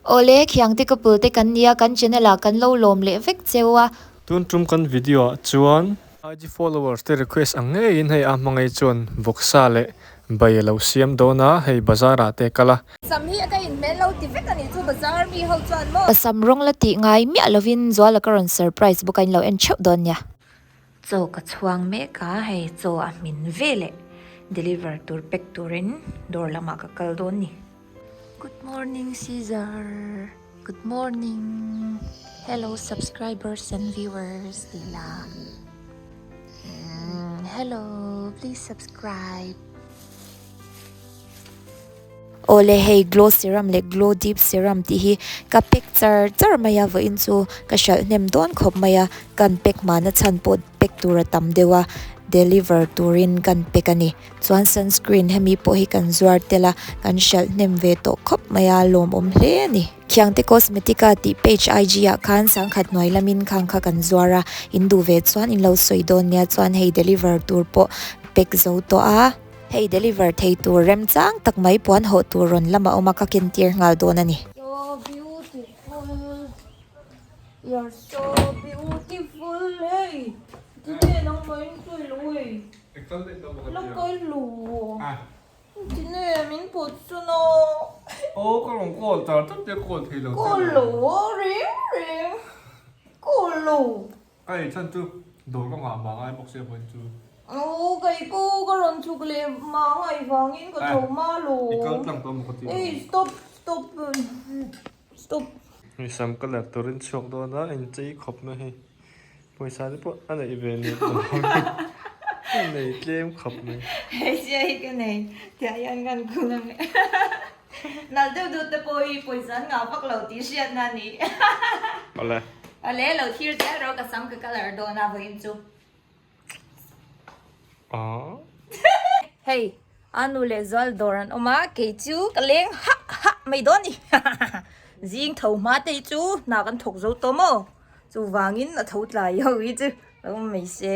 Awle, Khiangte couple te kan nia, kan channel ah kan lo lawm leh vek cheu a. Tun tum kan video ah chuan IG followers te request ang ngeiin hei a hmangaih chuan vawksa leh bai a lo siam dawn a, hei bazar ah te a kal a. Sam hi ka inhmel lo ti vek a nih chu bazar mi ho chuan maw. Ka sam rawng la tih ngai miah lovin Zuala ka rawn surprise bawk a in lo en theuh dawn nia. Chaw ka chhuang mek a, hei chaw a hmin veleh deliver tur pack turin dawr lamah ka kal dawn ni. Good morning Caesar, good morning hello subscribers and viewers ti la hello please subscribe. Awle hei glow serum leh glow deep serum tih hi ka pack char char mai a vawiin chu ka hralh hnem dawn khawp mai a kan pack hmana chhan pawh pack tur a tam deuh a deliver turin kan pack a ni. Chuan sunscreen hemi pawh hi kan zuar tel a, kan hralh hnem ve tawh khawp mai a, lawmawm hle a ni. Khiangte Cosmetica tih page IG ah khan sangkhat hnuai lamin khang kha kan zuar a, in duh ve chuan in lo sawi dawn nia chuan hei deliver tur pawh pack zo tawh a. Hei deliver thei tur remchang tak mai puan hawh tur rawn lam a awm a, ka kentir nghal dawn a ni. So beautiful. You're so beautiful hey Tinge nangmah in sawi lo hey La kal lo Tinge min pawt chun a Aw ka rawn call char char che call thei lo che Call lo a reng reng Call lo Ka ei chhan chu dawr ka nghah vang ai bawk sia vawiin chu. Aw kei pawh ka rawn chhuk leh mah ngaih vangin ka tho hma lo I kal tlang tawh maw ka ti lo. Ei stop stop Stop. Hei sam ka ler turin chhuak dawn a inchei khawp mai hei pawisa te pawh a neih ve nen lo a nei tlem khawp mai. Hei sia hi ka nei tiah hian kan khung ang e nal deuh deuh te pawh hi pawisa an ngah vak lo tih hriatna a ni. Awle. Awle lo thlir zel rawh ka sam ka colour dawn a vawiin chu. Hei a nu leh zual dawr an awm a kei chu ka leng hah hah mai dawn ni zing tho hma te hi chu hna kan thawk zo tawh maw chuvangin a tho tlai ho hi chu lo awm mai se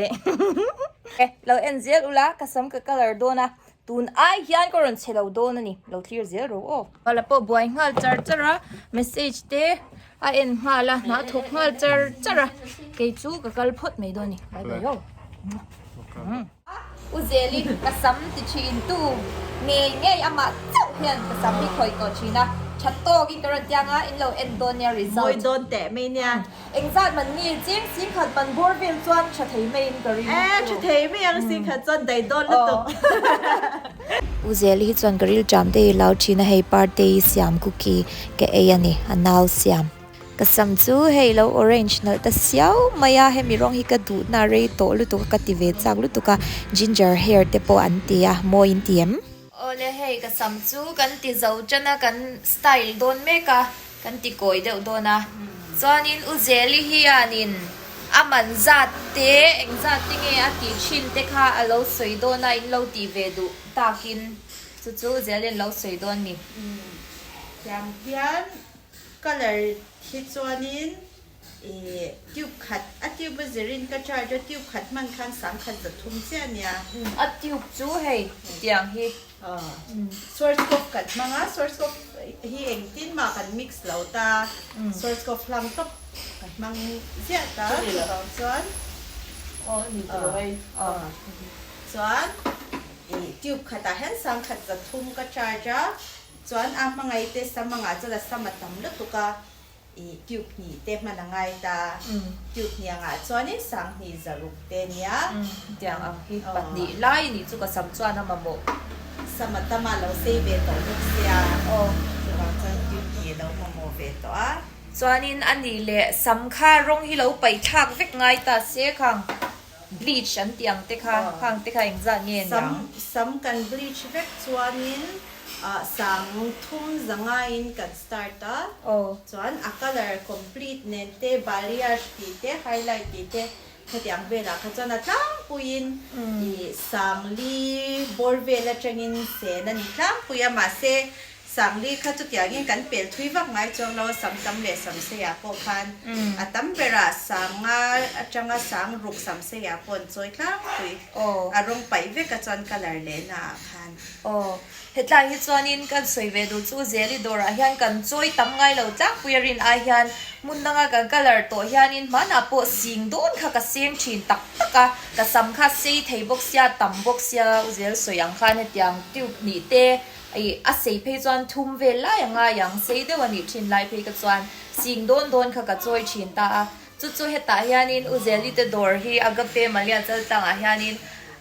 lo en zel ula ka sam ka colour dawn a tun ai hian ka rawn chhe lo dawn a ni lo thlir zel rawh aw. Vala pawh buai nghal char char a message te A en nghal a, hnah thawk nghal char char a, kei chu ka kal phawt mai dawn a ni. Bye bye aw. U Zeli ka sam ti thin tu ngei ngei amah chauh hian ka sam hi khawih tawh thin a, tha tawkin ka rawn tiang a, in lo en dawn nia result. Mawi dawn teh mai nia. Engzat man nge cheng singkhat man bawr vel chuan tha thei maiin ka ring. E tha thei mai ang singkhat chuan dai dawn lutuk. U Zeli hi chuan ka rilṭam te hi lau ṭhin a, hei parte hi siam cookie ka ei a ni, a nau siam. Ka sam chu hei lo orange nalh ta siau mai a, hemi rawng hi ka duhna rei tawh lutuk a, ka ti ve chak lutuk a, ginger hair te pawh an ti a, mawi in ti em? Awle hei ka sam chu kan ti zo tan a, kan style dawn mek a, kan ti kawi deuh dawn a, chuanin U Zeli hianin a man zat te engzat te nge a tih thin te kha a lo sawi dawn a, in lo tih ve duh takin chu chu U Zeli'n lo sawi dawn ni. Thiam hian colour hi chuanin Ih tube khat a tube a zirin ka charge a tube khat hman khan sangkhat 300 chiah a nia. A tube chu hei tiang hi. Schwarzkopf kan hmang a, Schwarzkopf hi engtin mah kan mix lo ta, Schwarzkopf hlang tawp ka hmang ziah ta chuvang chuan chuan ih tube khatah hian sangkhat 300 ka charge a, chuan a hmangaihte sam angah chuan a sam a tam lutuk a. I tube hnih te hman a ngai ta. Tube hnih angah chuanin sanghnih zaruk te nia. Tiang ang hi pahnih lai nih chu ka sam chuan a mamawh. Sam a tama lo sei ve tawh bawk sia. Chuvang chuan tube hnih lo mamawh ve tawh a. Chuanin a nih leh sam kha rawng hi lo paih thlak vek ngai ta se khang bleach an tih ang te kha khang te kha engzat nge niang. Sam kan bleach vek chuanin sang thum zangaiin kan start a, chuan a colour complete nen te balayage tih te highlight tih te hetiang velah kha chuan a tlangpuiin ih sangli bawr vel atangin sen a ni tlangpui a mahse sangli kha chutiangin kan pel thui vak ngai chuang lo a sam tam leh sam seiah pawh khan a tam berah sanga atanga sang ruk sam seiah pawh an chawi tlangpui a rawng paih vek a chuan colour lehna ah khan. hian. Aw, hetlai hi chuanin kan sawi ve duh chu Zeli dawrah hian kan chawi tam ngai lo tlangpui a rin ai hian hmun danga kan colour tawh hianin hmanah pawh sing dawn kha ka seng thin tak tak a, ka sam kha sei thei bawk sia tam bawk sia U Zel sawi ang khan hetiang tube hnih te ih a sei phei chuan thum vel lai a ngai ang, sei deuh a nih thin lai phei ka chuan sing dawn dawn kha ka chawi thin ta a. Chu chu hetah hianin U Zeli te dawr hi Agape Malia Chaltlangah hianin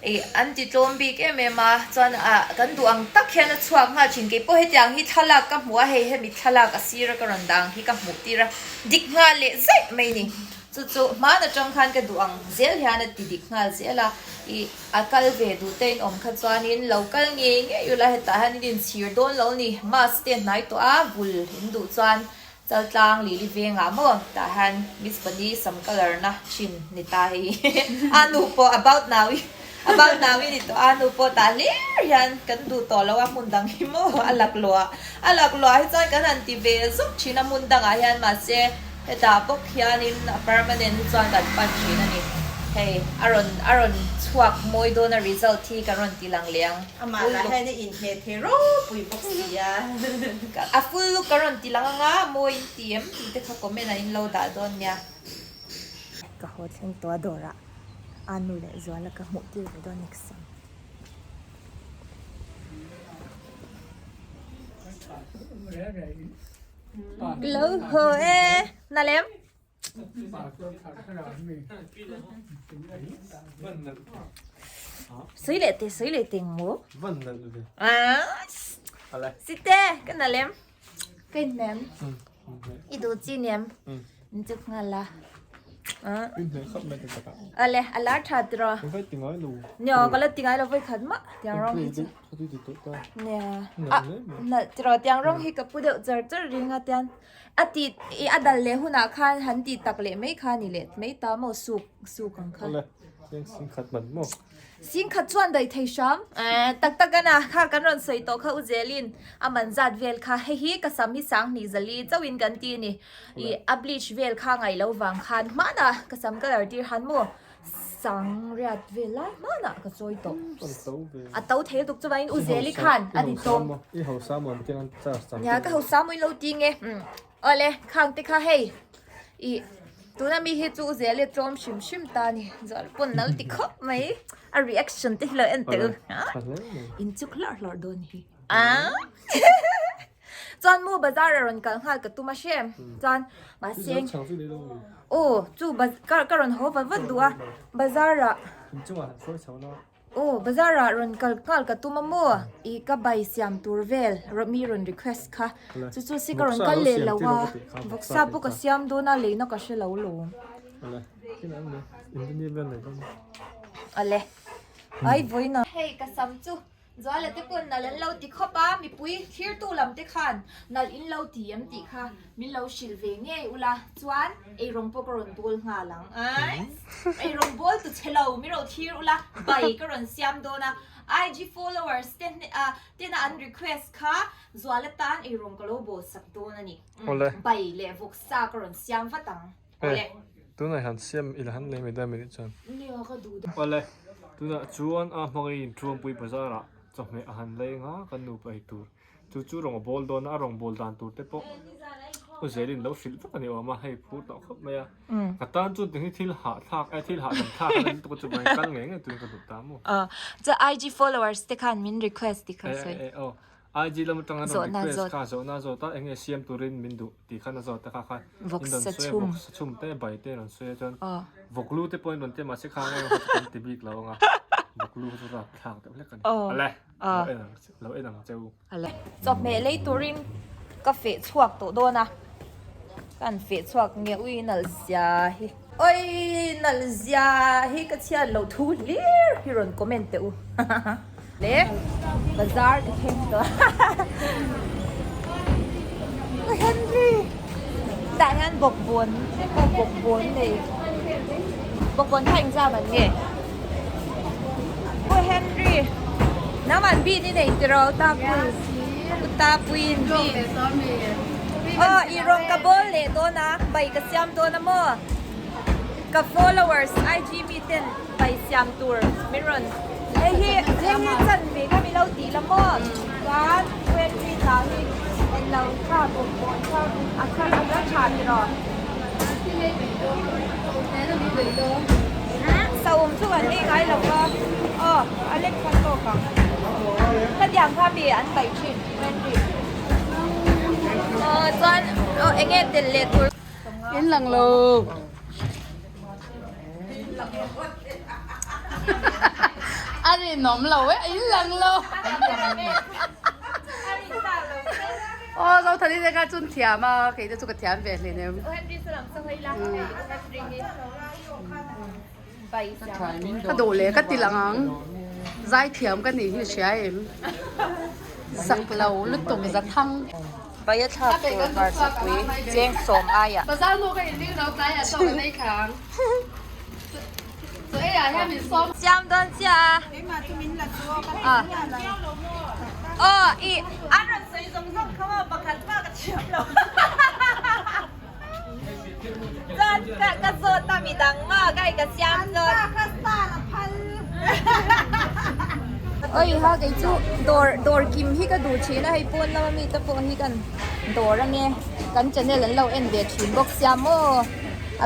ih an ti tlawm bik em em a, chuan ah kan duh ang tak hian a chhuak nghal thin. Kei pawh hetiang hi thlalak ka hmu a, hei hemi thlalak a sira ka rawn dah ang hi ka hmuh tir a, dik nghal leh zaih mai ni. Chu chu hman atang khan ka duh ang zel hian a ti dik nghal zel a, ih a kal ve duh te in awm kha chuanin lo kal ngei ngei ula hetah hian in inchhir dawn lo ni. Mask te hnai tawh a, bul in duh chuan Chaltlang Lili vengah maw tah hian Miss Bunny sam colour na thin ni ta hei a nu pawh about now i about now i ni tawh a nu pawh tah hlir hian kan duh tawh lo a hmun dang hi maw a laklawh a laklawh ah hi chuan kan han ti ve zuk thin a hmun dangah hian mahse hetah bawk hianin a permanent hi chuan kan pan thin a ni hei a rawn a rawn chhuak mawi dawn a result hi kan rawn ti lang leh ang. Amah lah hian a inhmeh thei ropui bawk si a. A full look ka rawn ti lang anga mawi in ti em tih te kha comment ah in lo dah dawn nia. Ka haw thleng tawh a dawrah a nu leh Zuala ka hmuh tir ve dawn next sem. Lo haw e nalem. Sui leh te sui leh teng mu. Site ka na lem. Ka in nem. I du chi nem. In chuk ngal la. Ale a lar tha tiro. Nyo ka la tingai lo voi khat ma tiang rong hi chu. Nia. A na tiro tiang rong hi ka pu deuh char char ringa tian. A tih i a dal leh hunah khan han tih tak leh mai kha ni leh mai ta maw suk suk ang kha. Awle, sing sing khat man maw. Sing khat chuan daih thei hram. Eh tak tak ana kha kan rawn sawi tawh kha u Zelin a man zat vel kha hei hi ka sam hi sang hnih zali chauhin kan ti a ni. I a bleach vel kha ngaih loh vang khan hmanah ka sam colour tir han maw. Sang riat vel lai hmanah ka chawi tawh. A to thei lutuk chuvain U Zeli khan a ni tawm. I hausa maw an tiang an charge tam. Nia ka hausa maw in lo ti nge. Awle khang te kha hei i tuna mi hi chu U Zeli a tlawm hrim hrim ta ni. Zual pawn nal ti khawp mai. A reaction te hi lo en teh u. In chuk hlarh hlarh dawn hi. Chuan mu bazar a rawn kal nghal ka tum a hrem chuan mahse aw chu ka ka rawn haw vat vat duh a bazar ah aw bazar ah rawn kal nghal ka tum a maw ih ka bai siam tur vel mi rawn request kha chu chu si ka rawn kal leh lo a vawksa pawh ka siam dawn a leina ka hre lo lawm ale ai vawiin ah hei ka sam chu. Zuala te pawn nalh an lo ti khawp a, mipui thlirtu lam te khan nalh in lo ti em tih kha min lo hrilh ve ngei ula, chuan eirawng pawh ka rawn bawl nghal ang. Eirawng bawl tu che lo min rawn thlir ula, bai ka rawn siam dawn a, IG followers te tena an request kha Zuala tan eirawng ka lo bawl sak dawn a ni. Bai leh vawksa ka rawn siam vat ang. Awle. Tunah hian siam ila han lei mai dawn a nih chuan. Awle. Tunah chuan a hmangin Truampui bazar ah chawhmeh a han lei anga kan nupa ei tur. Chu chu rawng a bawl dawn a, a rawng bawl dan tur te pawh u zelin lo hrilh vek a ni awm a, hei phur tawh khawp mai a. Ka tan chuan tih hi thil hahthlak eh thil hahdam thlak a ni lutuk a chuvangin kal ngei ngei turin ka duh ta maw. Chuan IG followers te khan min request ti kha sawi. Eh eh aw. IG lam atanga rawn request kha zawhna a zawt a, enge siam turin min duh tih khan a zawt a kha kha in rawn sawi a, vawksa chhum te bai te rawn sawi a chuan vawklu te pawhin rawn ti a mahse khang eng kha chu kan ti bik lo ang a, vawklu kha chu rapthlak deuh hlek a ni. Ale, lo en ang che u. Ale, chawhmeh lei turin ka feh chhuak tawh dawn a, ka han feh chhuak nge ui nalh zia hi. Oi nalh zia hi ka chhiat loh thu hlir hi rawn comment teh u. Le bazar ka thleng tawh a Henry tah hian bawkbawn bawkbawn nei bawkbawn kha engzam an nge Pu Henry nangman bin i nei tiraw Utapui Utapuiin bin aw i rawng ka bawl leh dawn a bai ka siam dawn a maw ka followers IG mi ten bai siam tur min rawn. Hei hi hei hi chanve kha mi lo tih la maw chuan twenty tah hi englo kha bawkbawn kha a thar a la tha tiraw. Saum chu kan ei ngai lo va aw a lek kha tawk ang khatiang kha mi an paih thin twenty aw chuan aw eng nge telh leh tur. In lang lo. A rinawm lo e, in lang lo. Aw Zothani te kha chun thiam a, kei te chu ka thiam ve hle nem. Ka duh leh ka ti lang ang, zai thiam ka nih hi hria em? Zak lo lutuk za thang. Bai a thlak tur hmarchapui cheng sawm aiah. Siam dawn chiah a. Aw i an rawn sawi zawng zawng kha maw pakhat mah ka thiam lo. Chuan ka ka zawt a midang maw ka i ka siam zawt. Oi ha kei chu dawr dawr kim hi ka duh thin a hei pawn lama mi te pawh hi kan dawr ange kan channel an lo en ve thin bawk sia maw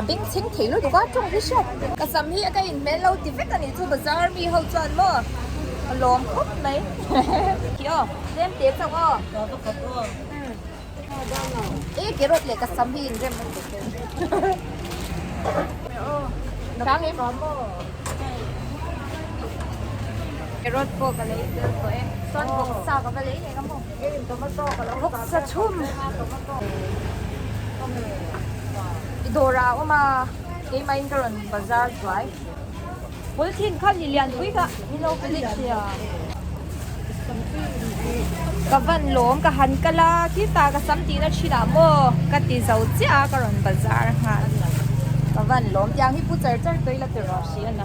a beng chheng thei lutuk a tawng hi hriat ka sam hi ka inhmel lo ti vek a nih chu bazar mi ho chuan maw a lawm khawp mai khi aw tlem te chauh aw. E carrot leh ka sam hi inrem a ni Chang em Carrot pawh ka lei tel tawh e chuan vawksa ka va lei leh ka maw vawksa chhum i dawr ah a awm a keimahin ka rawn bazar zuai Pulthin kha ni lianpui kha min lo pe daih sia. Ka van lawm ka han kal a khitah ka sam tihna thinah maw ka ti zo chiah a ka rawn bazar nghal ka van lawm tiang hi pu char char tawih la ti rawh hria na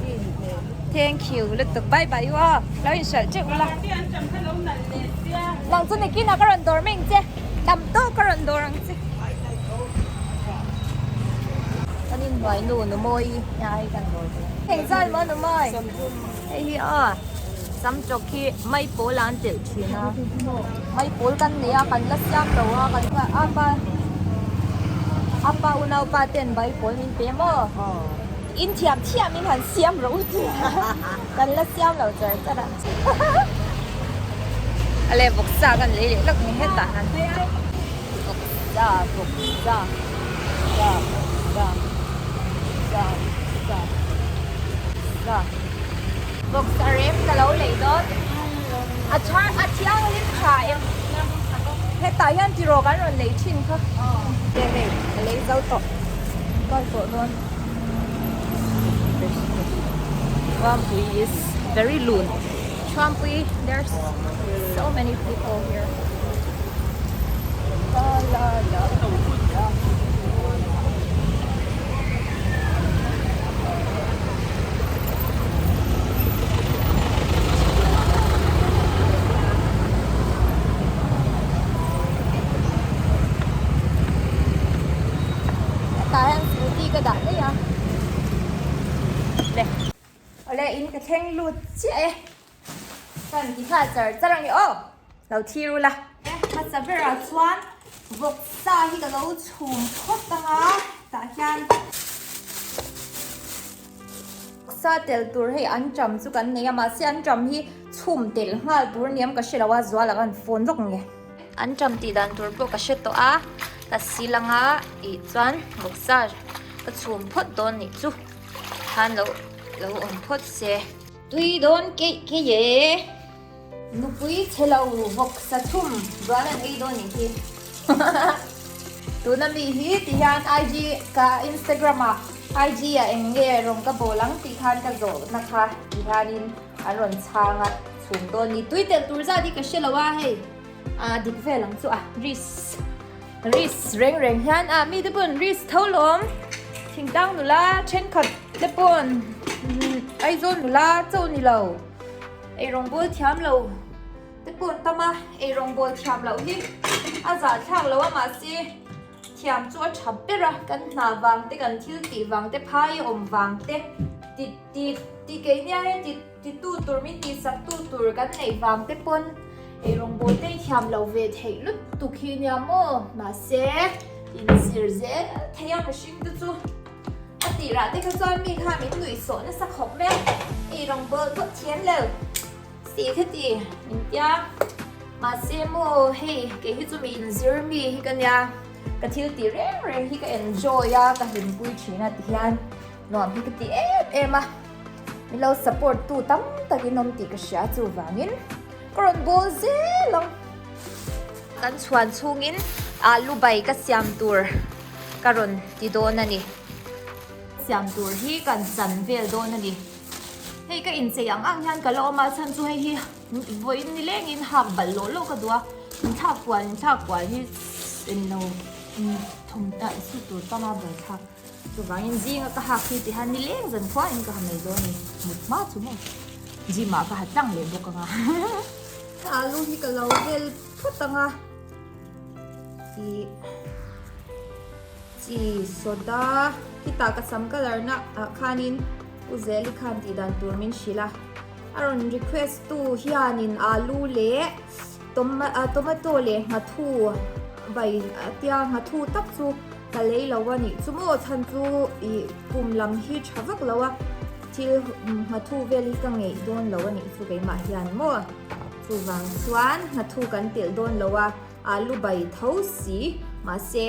thank you lutuk bye bye u aw lo inhralh teuh ula nang chu nikinah ka rawn dawr mai ang che tam tawk ka rawn dawr ang che. Kan inhnuai nu nu mawi hei kan dawr ve. Heng zal maw nu mawi? Hei hi aw sam chawk hi mai pawl ah an telh thin a mai pawl kan nei a kan la siam lo a kan apa apa unaupa ten bai pawl min pe maw in thiam thiam in han siam rawh u ti a kan la siam lo char char a ale vawksa kan lei leh lawk ni hetah han vawksa vawksa sa sa sa sa sa vawksa rem ka lo lei dawn a thar a thianghlim tha em hetah hian tiraw kan rawn lei thin kha hei hei ka lei zo tawh kal tawh dawn Thuampui is very lun Thuampui there's so many people here la la la la Hetah hian scooty ka dah daih a le awle in ka thleng lut chiah e kan ti nghal char char ang e aw lo thir ula hmasa berah chuan vawksa hi ka lo chhum phawt ang a tah hian vawksa tel tur hei an ṭam chu kan nei a mahse an ṭam hi chhum tel nghal tur a niam ka hre lo a zual ah khan phone lawk nge. An ṭam tih dan tur pawh ka hre tawh a, ka sil anga ih chuan vawksa ka chhum phawt dawn nih chu khan lo lo awm phawt se. Tui dawn keih keih e. Nupui chhe lo vawksa chhum zual an ei dawn nih hi. Tuna mi hi ti hian IG ka Instagram ah IG ah eng nge rawng ka bawl ang tih khan ka zawhna kha ti hianin an rawn chhang a. Chhum dawn ni tui telh tur zat hi ka hre lo a hei ah dik vel ang chu a ris ris reng reng hian ah mite pawn ris tho lawm thingtlang nula thenkhat te pawn Aizawl nula cho ni lo eirawng bawl thiam lo te pawn tam a eirawng bawl thiam loh hi a zah thlak lo a mahse thiam chu a tha ber a kan hna vang te kan thil tih vang te phai a awm vang te ti ti ti keini a hei ti. titu tur min tihsak tu tur kan neih vang te pawn eirawngbawl te i thiam lo ve theih lutuk hi nia maw mahse inzir zel thei a mihring te chu a tirah te kha chuan mi kha min nuih sawh nasa khawp mai a eirawngbawl pawh thiam lo si kha ti min tia mahse maw hei kei hi chu mi inzir mi hi ka nia ka thil tih reng reng hi ka enjoy a ka hlimpui thin a tihian. Nuam hi ka ti em em a, min lo support tu tam takin awm tih ka hria chuvangin ka rawn bawl zel ang. Kan chhuan chhungin alu bai ka siam tur ka rawn ti dawn a ni. Siam tur hi kan chan vel dawn a ni. Hei ka inchei ang ang hian ka la awm a, chhan chu hei hi vawiin nilengin hak balh lawh lawh ka duh a, inthlak kual inthlak kual hi englo thawmhnaw su tur tama buaithlak. Chuvangin zinga ka hak hi tihian nileng zan khuain ka ha mai dawn a ni. Mut hma chu maw? Gym ah ka ha tlang leh bawk ang a. Alu hi ka lo vel phawt ang a. Ih chi soda khitah ka sam colour na ah khanin U Zeli khan tih dan tur min hrilh a. A rawn request tu hianin alu leh tomato leh nghathu bai tia nghathu tak chu ka lei lo a nih chu maw chhan chu ih kum lam hi tha vak lo a thil nghathu vel hi ka ngeih dawn lo a nih chu keimah hian maw chuvang chuan nghathu kan telh dawn lo a alu bai tho si mahse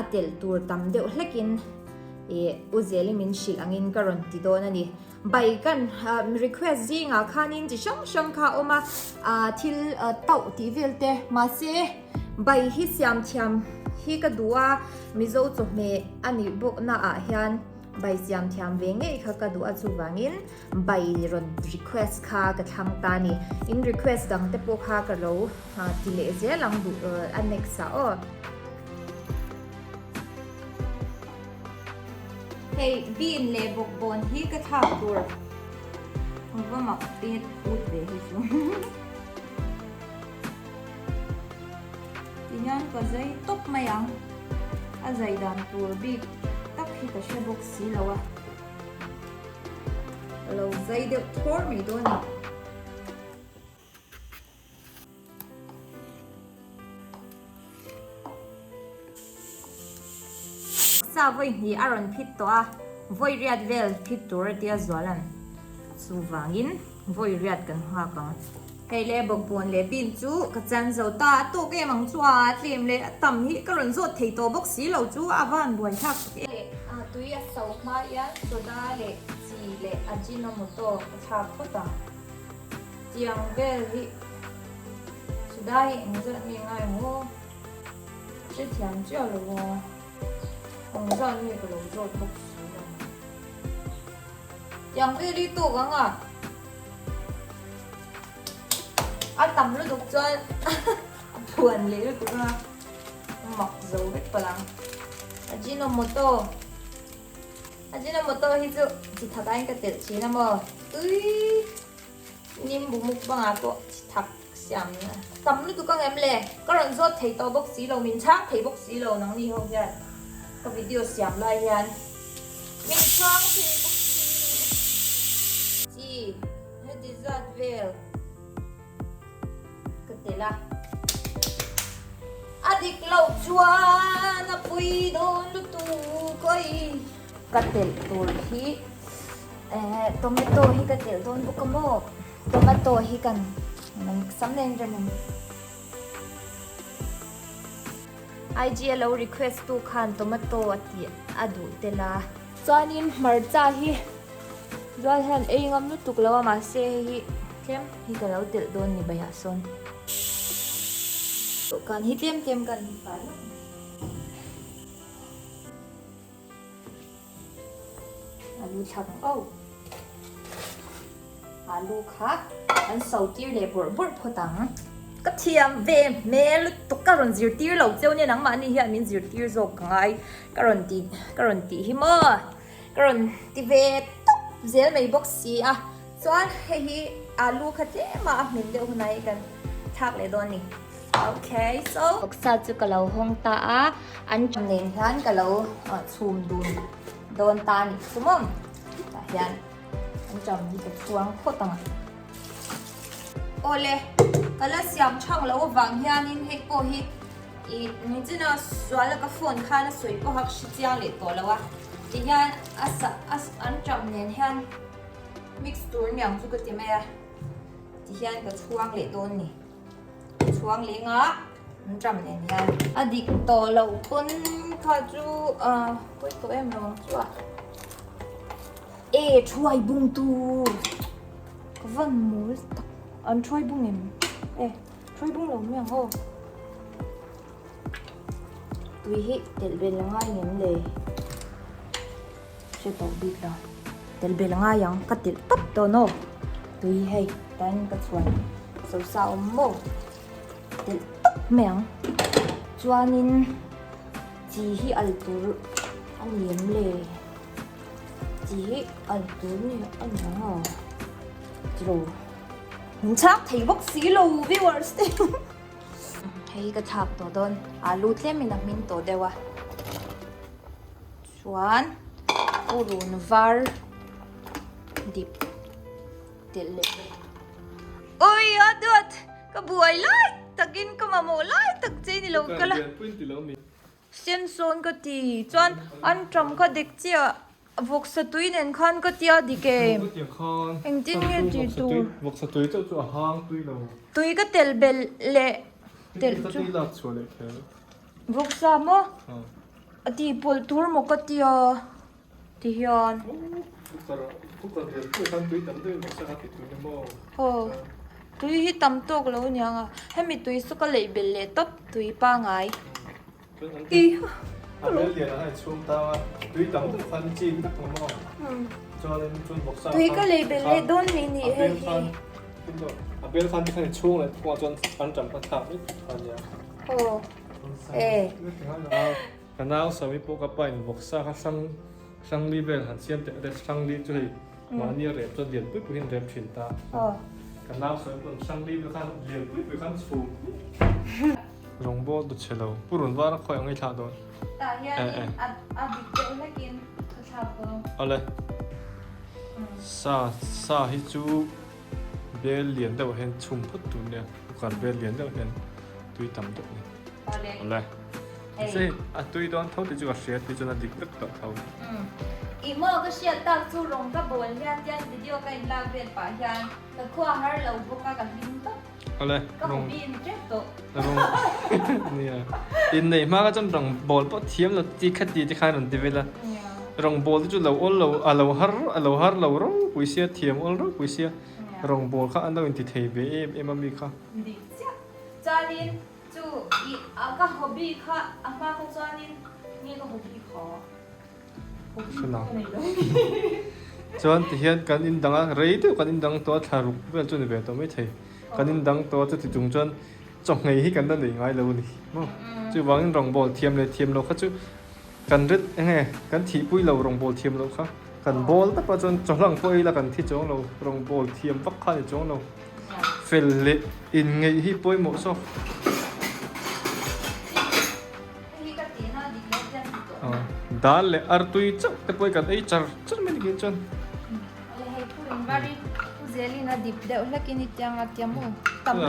a telh tur tam deuh hlekin ih u Zeli min hrilh angin ka rawn ti dawn a ni. Bai kan request zingah khanin chi hrang hrang kha a awm a, thil tauh tih vel te mahse bai hi siam thiam hi ka duh a, Mizo chawhmeh a nih bawk naah hian bai siam thiam ve ngei kha ka duh a chuvangin bai rawn request kha ka thlang ta a ni. In request dang te pawh kha ka lo ti leh zel ang duh a next ah aw. Hei bean leh bawkbawn hi ka thlak tur va mak pet put ve hi chu. Tihian ka zai tawp mai ang. A zai dan tur bik tak hi ka hre bawk si lo a. Ka lo zai deuh thawr mai dawn a ni. Sa vawi hnih a rawn phit tawh a, vawi riat vel phit tur a tia Zuala'n chuvangin vawi riat kan nghak ang. Hei le bawkbawn leh bean chu ka chan zo ta a tawk em ang chu a tlem leh a tam hi ka rawn zawt thei tawh bawk si lo chu a van buai thlak tak em. Leh tui a so hma hian soda leh chi leh ajinomoto ka thlak phawt ang. Tiang vel hi Sudai eng zat nge ngai ang aw? Hrethiam chiah lo a, eng zat nge ka lo zawt bawk si lo. Tiang vel hi tuk ang a, a tam lutuk chuan a phuan leh lutuk a, a mak zo vek palh ang. Ajinomoto. Ajinomoto hi chu chi thak aiin ka telh thin a maw? Ui! Nimbu mukbang ah pawh chi thak siam tam lutuk ang em le? Ka rawn zawt thei tawh bawk si lo, min chhang thei bawk si lo nangni ho hian ka video siam lai hian min chhang thei bawk si lo. Chi heti zat vel ka telh a, a dik loh chuan a pui dawn lutuk awi. Ka telh tur hi eh tomato hi ka telh dawn bawk a maw tomato hi kan sam nen rem ang IG a lo request tu khan tomato a tih a duh tel a. Chuanin hmarcha hi zual hian ei ngam lutuk lo a mahse hei hi tlem hi ka lo telh dawn ni baiah sawn. Dawhkan hi tlem tlem kan fai lawk. Alu thlak ang aw. Alu kha an so tir leh bawrh bawrh phawt ang. Ka thiam ve hmel lutuk ka rawn zirtir lo cheu nia nangmahni hian min zirtir zawk ka ngai ka rawn ti ka rawn tih hi maw ka rawn ti ve tawp zel mai bawk si a chuan hei hi alu kha tlem a a hmin deuh hunah hi kan thlak leh dawn a ni. Okay, so Vawksa chu ka lo hawng ta a, an nen hian ka lo chhum dun dawn ta a nih chu maw. Tah hian an cham hi ka chhuang phawt ang a. Awle, ka la siam thang loh avang hianin hei pawh hi ih nichina suala ka phone khan a sawi pawha ka hre chiang leh tawh lo a, tihian a sa a an ṭam nen hian mix tur niang chu ka ti mai a, tihian ka chhuang leh dawn ni, ka chhuang leh nga an ṭam nen hian. A dik tawh loh pawn kha chu ah pawi tawh em lo ang chu a. E thuai bung tur ka van mawl tak an thuai bung em e thuai bung lo mai ang aw tui hi telh bel a ngai ngem le hre tawh bik lo telh bel a ngai ang ka telh tawp dawn aw tui hei tan ka chhuan sosa awm maw telh tawp mai ang chuanin chi hi al tur a ni em le. Chi hi al tur ni a ni ang a tiraw min chhak thei bawk si lo viewers te hei ka thlak tawh dawn alu tlem in a hmin tawh deuh a chuan purun var dip telh leh ui a duat ka buai lai takin ka mamawh lai tak che ni lo ka la. Sen sawn ka ti. Chuan an ṭam kha dik chiah vawksa tui nen khan ka tia dik em? Engtin nge tih tur? Vawksa tui chauh chu a hang tui lo. Tui ka telh belh leh telh chu. Tui lak chhuah leh kher. Vawksa maw? A ti pawlh tur maw ka tia ti hian. Cooker lian pui khan tui tam deuhin vawksa kha ti tur ni maw? Aw tui hi tam tawk lo aniang a hemi tui chu ka leih belh leh tawp tui pangai. Tui ka lei belh leh dawn mai ni hei hi. Aw e. Ka nau sawi pawh ka pa in vawksa kha hrang hrang li vel han siam teh a hrang li chu hei mahni a rep chuan lian pui pui hian rep thin ta. Ka nau sawi pawh hrang li vel khan lian pui pui khan chhum. Rawngbawl tu chhe lo. Pu rawn var a khawi ang i thlah dawn. Tah hianin a dik deuh hlekin ka thlak dawn. Awle. Sa sa hi chu bel lian deuh hian chhum phawt tur nia. Cooker bel lian deuh hian tui tam deuh ni. Awle. Awle. Mahse a tui dawn tho tih chu ka hria tih chuan a dik vek tawh tho. Ih maw ka hriat tak chu rawng ka bawl hian tian video ka inlak vel pah hian ka khua har lo bawk a ka hlim tawp. Awle, Ka hobby in tep tawh. Rawng nia. Inneih hma kha chuan rawng bawl pawh thiam lo chi kha ti te khan rawn ti vel a. Rawng bawl te chu lo awl lo a lo har a lo har lo ropui sia thiam awl ropui sia. Rawng bawl kha an lo inti thei ve em em a mi kha. Dik chiah. Chuanin chu i ka hobby kha a hma kha chuanin nge ka hobby kha? Chuan tihian kan indang a, rei deuh kan indang tawh a, thla ruk vel chu ni ve tawh maithei. Kan indang tawh a, chuti chung chuan chawhmeh hi kan la nei ngai lo a ni maw. Chuvangin rawngbawl thiam leh thiam loh kha chu kan rit eng nge kan thihpui lo rawngbawl thiam loh kha. Kan bawl tawp a chuan chawhlang pawh ei la kan thi chuang lo, rawngbawl thiam vak kha a ni chuang lo. Fel leh inngeih hi pawimawh zawk. Dal leh artui chauh te pawh hi kan ei char char mai ni chuan.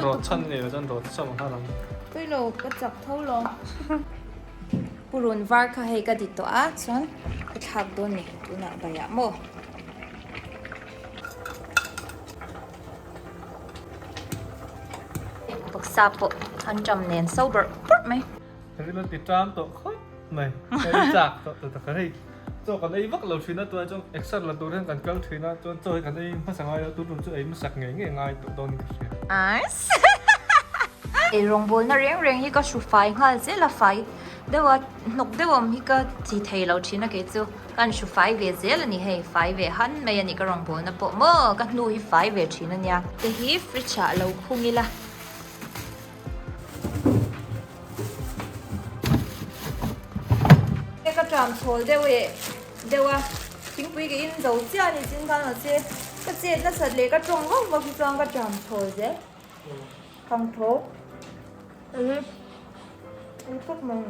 Rawt chhan nei lo chuan rawt chauh a lang. Purun var kha hei ka ti tawh a chuan ka thlak dawn ni tunah baiah maw. Taksa pawh an ṭam nen so bawrh bawrh mai. Ka rilru ti ṭam tawh khawp mai. Ka ei chak tawh ta tak a hei. Chaw kan ei vak lo ṭhin a tunah chuan exer la tur hian kan kal ṭhin a chuan chaw hi kan ei hmasa ngai lo tun tum chu ei hmasak ngei ngei ngai tawh dawn in ka hria. Ei rawngbawlna reng reng hi ka hru fai nghal zel a fai deuh a hnawk deuh awm hi ka chi thei lo ṭhin a kei chu. Kan hru fai ve zel a ni hei, fai ve han mai a ni ka rawngbawlna pawh maw ka hnu hi fai ve thin a nia. Te hi fridge ah lo khung ila. Ka tram chhawl deuh eh deuh a, thingpui ka in zo chiah a ni chin khan mahse ka chet nasat leh ka tawng vak vak hi chuan ka tram chhawl zel. Kang tho. Ui khawp mai.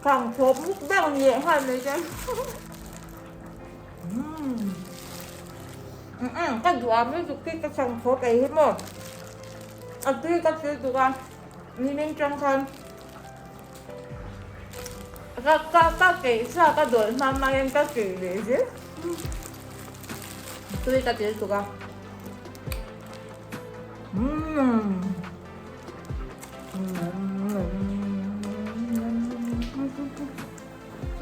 Kang thawp muk deuh ni leh nghal mai chuan. Ka duh a music khi ka chang tho kei hi maw. A tui ka thil tuk a nimin tang khan ka ka ka keih sa ka dawlh hma hma hian ka keih leh zel. Tui ka til tuk a. Umm.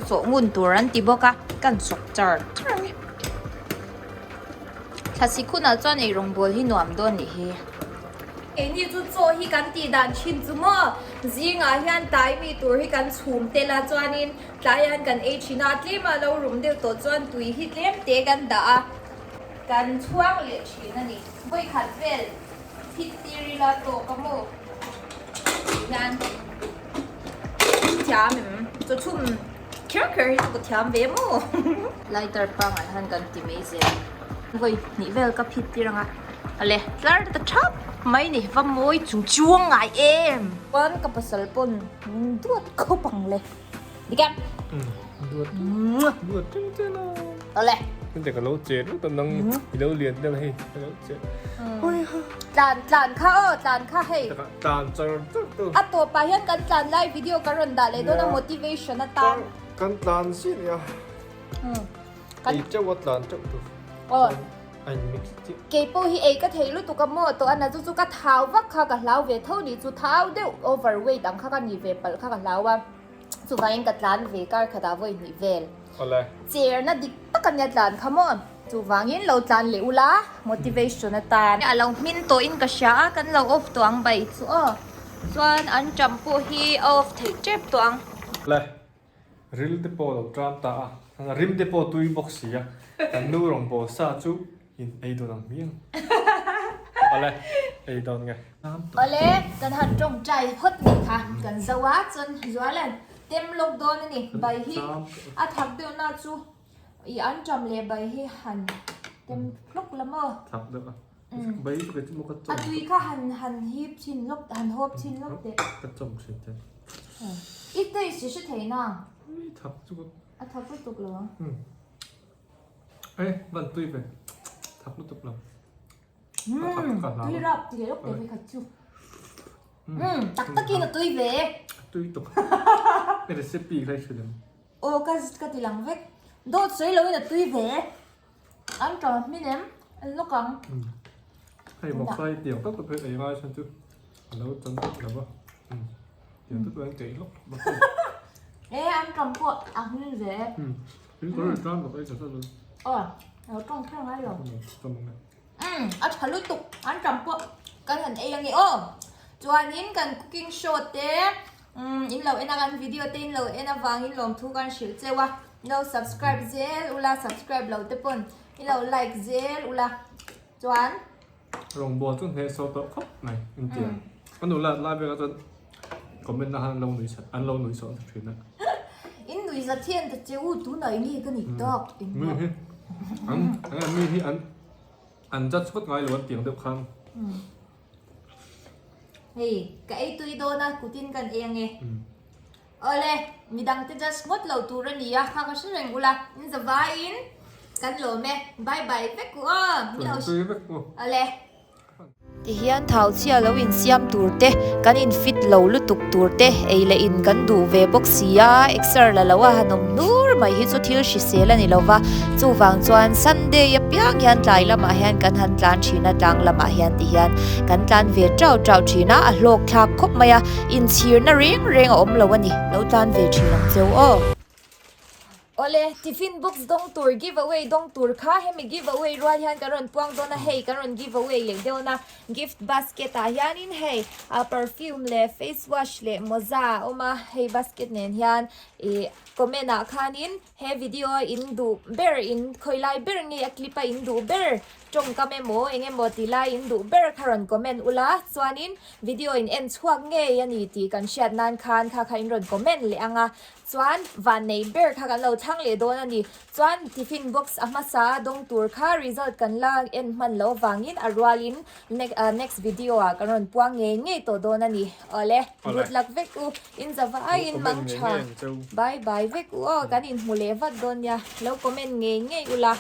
Sawh ngun tur an ti bawk a kan sawk char char ang e. Thlasik hunah chuan ei rawngbawl hi nuam dawn nih hi. Keini chu chaw hi kan tih dan thin chu maw zingah hian tlai mi tur hi kan chhum tel a chuanin tlai hian kan ei thin a tlem a lo rum deuh tawh chuan tui hi tlem te kan dah a kan chhuang leh thin a ni. Vawikhat vel phit tir ila tawk a maw tih hian thiam em chaw chhum kher kher hi chu ka thiam ve maw lighter pangai han kan ti mai zel vawi hnih vel ka phit tir anga ale tlar ta thap mai ni va mawi chung chuang ngai em chuan ka pasal pawn min duat khawp ang le Dikam. Duat duat chen chen a. Ole. Hente ka lo che ru ta nang i lo lian deuh hei ka lo che. Oi ha. Tlan tlan kha o tlan kha hei. Tlan char char tu. A tawpah hian kan tlan lai video ka rawn dah leh dawn a motivation atan. Kan tlan si nia. Kan ei teuh a tlan teuh tu. Aw. A in mix chiah. Kei pawh hi ei ka thei lutuk a maw tawh a na chu chu ka thau vak kha ka hlau ve tho ni chu thau deuh overweight ang kha ka ni ve palh kha ka hlau a. Chuvangin ka tlan ve kar khatah vawi hnih vel. Awle. Cherna dik tak a nia tlan kha maw? Chuvangin lo tlan leh ula motivation atan. A lo hmin tawhin ka hria a, kan lo off tawh ang bai chu aw. Chuan an ṭam pawh hi a off theih ṭep tawh ang. Awle. Ril te pawh a lo ṭam ta a, rim te pawh tui bawk si a, kan nu rawngbawl sa chu In ei dawn ang hmiang. Awle, ei dawn nge. Awle, kan han tawngtai phawt nih kha kan zo a, chuan Zuala'n tem lawk dawn a ni. Bai hi a thak deuh na chu i an ṭam leh bai hi han tem hlawk la maw? Thak deuh a. Bai chu kei chu maw ka chawm. A tui kha han han hip chhin lawk, han hawp chhin lawk teh. Ka chawm thin te. I taste i hre thei nang. Thak chu ka. A thak lutuk lo ang. E van tui ve thak lutuk lo tui rap ti leh lawk teh ve khat chu tak takin a tui ve tui tuk e recipe kha i hrilh em aw ka ka ti lang vek dawt sawi loin a tui ve an tawng hmin em an lawk ang hei vawksa hi tiang tak tak hi ei ngai chuan chu a lo chan tak lo va tiang tak tak an keih lawk lawk e an tawng pawh a hmin ve Aw, lo tawng kher ngai lo. A tha lutuk, an tam pawh kan han ei ange aw. Chuanin kan cooking show te in lo en a, kan video te in lo en avangin lawmthu kan hrilh cheu a. Lo subscribe zel ula, subscribe lo te pawn i lo like zel ula. Chuan. Rawngbawl chu hneh sawh tawh khawp mai intia. Ka nu la lai vekah chuan comment na khan an lo nui sat an lo nui sawh nasa thin a. In nui zat hian ta che u tunah eng nge ka nih tak eng Mi hi an mi hi an an judge phawt ngai lo an tiang deuh khan. Hei ka ei tui dawn a kutin kan ei ange. Awle, midang te judge ngawt lo tur a nia, kha ka hre reng ula, in zavaiin kan lawm e, bye bye vek u aw, mi lo Awle. Tihian thau chhia lo insiam tur te, kan in fit lo lutuk tur te, ei leh in kan duh ve bawk si a, exer la lo a han awm hnur mai hi chu thil hrisel a ni lo va, chuvang chuan Sunday apiang hian tlai lamah hian kan han tlan thin a, tlang lamah hian tihian kan tlan ve tau tau thin a, a hlawk thlak khawp mai a. Inchhirna reng reng a awm lo a ni, lo tlan ve thin ang cheu aw. Awle, tiffin box dawng tur, give away dawng tur kha hemi give away rual hian kan rawn puang dawn a, hei kan rawn give away leh dawn a, gift basket ah hianin hei ah perfume leh face wash leh mawza a awm a, hei basket nen hian ih comment ah khanin he video a in duh ber in khawi lai ber nge a clip a in duh ber Tawngkam emaw eng emaw ti lai in duh ber kha rawn comment ula, chuanin video in en chhuak ngei a ni tih kan hriat nan khan kha kha in rawn comment leh ang a, chuan van nei ber kha kan lo thlang leh dawn a ni. Chuan tiffin box a hmasa a dawng tur kha result kan la en hman loh avangin a rualin next video ah kan rawn puang ngei ngei tawh dawn a ni. Awle, good luck vek u, in zava aiin mang tha, bye bye vek u aw, kan inhmu leh vat dawn nia, lo comment ngei ngei ula.